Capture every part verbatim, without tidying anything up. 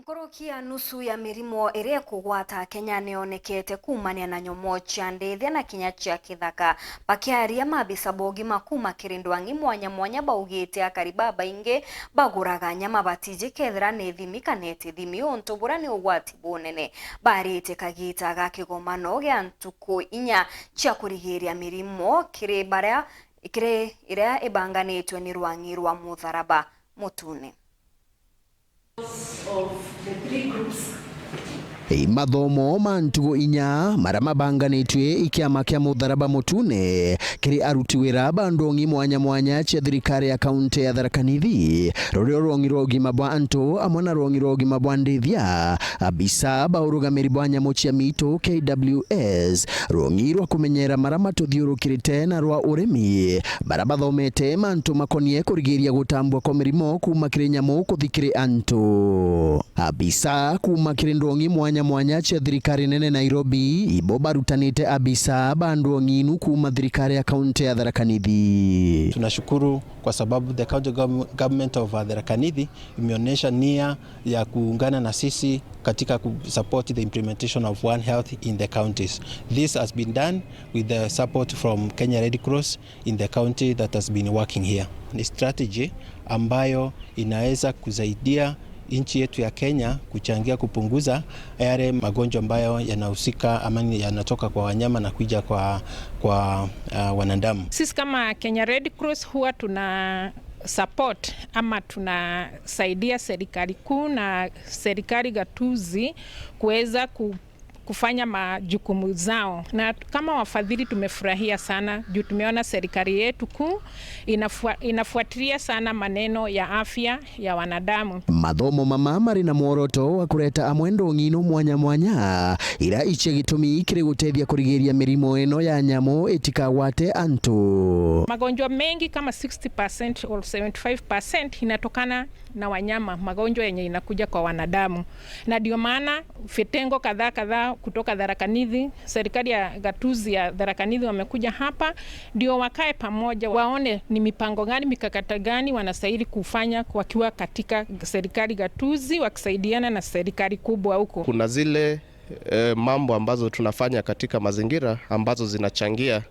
Nkuruki ya nusu ya mirimo iria ikugwata Kenya niyonekete kuumania na nyomo cia ndithia na kinya cia kithaka. Bakiaria, maabisa ba ugima kuuma kiri ndwang'i mwanya mwanya baugite akari babaingi baguraga nyama batiji kethira ni ithimi kana itithimi, untu buria ni ugwati bunene. Barite kagita ga kigomano gia ntuku inya cia kurigiria mirimo kiri baria, kiri iria ibanganitwe ni rwang'i rwa Mutharaba Mutune. Of the three groups. I mathomo ma ntugu inya maria mabanganitue i kiama kia Mutharaba Mutune kiri aruti wira ba ndwang'i mwanya mwanya cia thirikari ya kaunti ya Tharaka Nithi, rurio rwong'i rwa ugima bwa antu amwe na rwong'i rwa ugima bwa ndithia, abisa ba urugamiri bwa nyamu cia miitu, K W S, rwong'i rwa kumenyera maria matuthiurukirite na rwa urimi, baria bathomete mantu makonie kurigiria gutambua kwa mirimo kuuma kiri nyamu kuthi kiri antu. Abisa kuuma kiri ndwong'i mwanya mwanya cia thirikari nene Nairobi, ibo barutanite abisa ba ndwong'i inu kuuma thirikari ya kaunti ya Tharaka Nithi. Tunashukuru kwa sababu the county gov-, government of, uh, Tharaka Nithi imeonyesha nia ya kuungana na sisi katika ku support the implementation of One Health in the counties. This has been done with the support from Kenya Red Cross in the county that has been working here. Ni strategy ambayo inaweza kusaidia nchi yetu ya Kenya kuchangia kupunguza yale magonjwa ambayo yanahusika ama ni yanatoka kwa wanyama na kuja kwa, kwa, uh, wanadamu. Sisi kama Kenya Red Cross huwa tuna support ama tunasaidia serikali kuu na serikali gatuzi kuweza ku-, kufanya majukumu zao. Na kama wafadhili tumefurahia sana juu tumeona serikali yetu kuu inafua-, inafuatilia sana maneno ya afya ya wanadamu. Mathomo mama mari na mworoto wa kureta amwe ndwong'i ino mwanya mwanya iria icia gitumi kiri gutethia kurigiria mirimo ino ya nyamu itikagwate antu. Magonjwa mengi kama sixty percent or seventy-five percent inatokana na wanyama, magonjwa yenye inakuja kwa wanadamu. Na ndio maana vitengo kadhaa kadhaa kutoka Tharaka Nithi, serikali ya gatuzi ya Tharaka Nithi wamekuja hapa, ndio wakae pamoja, waone ni mipango gani, mikakati gani wanastahili kufanya wakiwa katika serikali gatuzi, wakisaidiana na serikali kubwa huko. Kuna zile, eh, mambo ambazo tunafanya katika mazingira ambazo zinachangia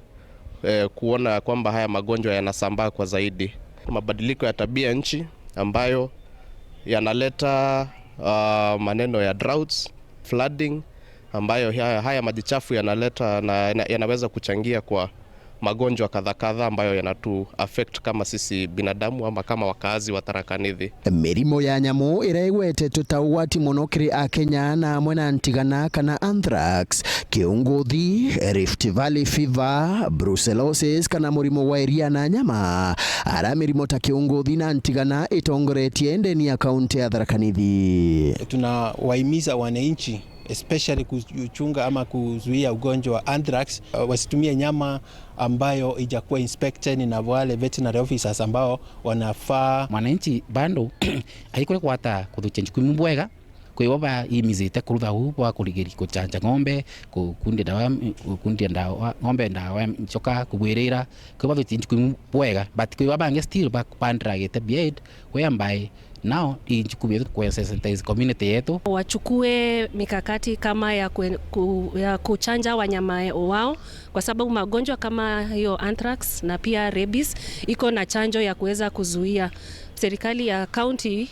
eh, kuona kwamba haya magonjwa yanasambaa kwa zaidi. Mabadiliko ya tabia nchi ambayo yanaleta, ah, maneno ya droughts, flooding, ambayo haya, haya maji chafu yanaleta na yana-, yanaweza kuchangia kwa magonjwa kadha kadha ambayo yanatu affect kama sisi binadamu ama kama wakaazi wa Tharaka Nithi. Mirimo ya nyamu iria igwetetwe ta ugwati mono kiri Akenya na amwe na ntigana kana anthrax, kiunguthi, Rift Valley fever, brucellosis kana murimo wa iria na nyama, ara mirimo ta kiunguthi na ntigana itongoretie ndeni ya kaunti ya Tharaka Nithi. Tunawahimiza wananchi especially kuchunga ama kuzuia ugonjwa wa anthrax, uh, wasitumie nyama ambayo ijakuwa inspected na wale veterinary officers ambao wanafaa. Mwananchi bado aikore kwata kuthukia njukumu bwega, kwi bo baimizite kurutha uu bwa kurigiri kuchanja ng'ombe, kukundia ndawa, kukundia ndawa, ng'ombe ndawa nchoka, kubwirira, kwi bo bathukia njukumu bwega, but kwi bo bangi still ba-, bandragite behind, whereby now, i jukumu yetu ku sensitize community yetu. Wachukue mikakati kama ya kwe-, ku-, ya kuchanja wanyama wao, kwa sababu magonjwa kama hiyo anthrax na pia rabies iko na chanjo ya kuweza kuzuia. Serikali ya county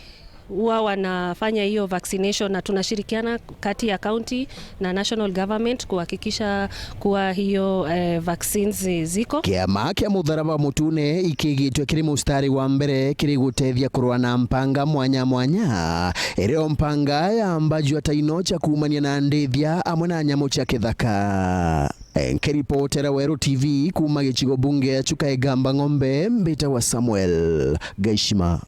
huwa wanafanya hiyo vaccination na tunashirikiana kati ya county na national government kuhakikisha kuwa hiyo, eh, vaccines ziko. Kiama kia Mutharaba Mutune ikigitwe kiri mustari wa mbere kiri gutethia kurwa na mpanga mwanya mwanya, irio mpanga ya mbajua ta ino cia kuumania na ndithia amwe na nyamu cia kithaka. Nkiripotera Weru T V kuuma gicigo bunge ya Chuka Igamba Ng'ombe, mbitawa Samuel Gaishima.